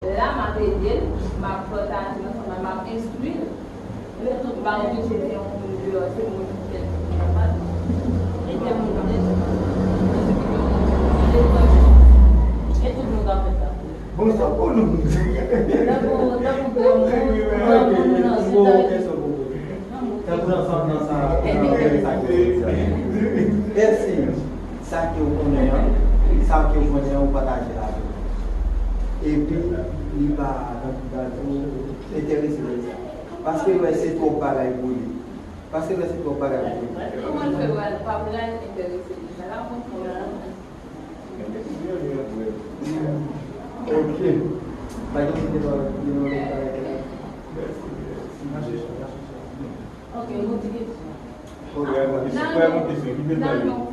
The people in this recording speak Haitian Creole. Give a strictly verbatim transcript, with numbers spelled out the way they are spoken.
La, m ap ede l, m ap pataje ansanm, m ap enstwi l. M pa oblije gen yon moun deyò, se moun ki fè tout travay. E gen moun ki e tout moun k ap fè sa. Bon, sa pou nou. Tankou, tankou granmoun, granmoun nan sitay. Tankou nan sant nan sa, nan sa ke w di a. Mèsi. Sa ke w konnen an, sa ke w konnen an, ou pataje l avè l. Epi, li pa, li pa tou enterese nan sa. Paske l wè se twòp bagay pou li. Paske l wè se twòp bagay pou li. Kòman l fè wè l pa pral enterese nan sa? L ap konprann. Ok. Pa gen moun ki te wè, ki te wè bagay pou li. Ok, yon ti kesyon. Ok, yon kesyon. Yon kesyon. Ki bezwen li?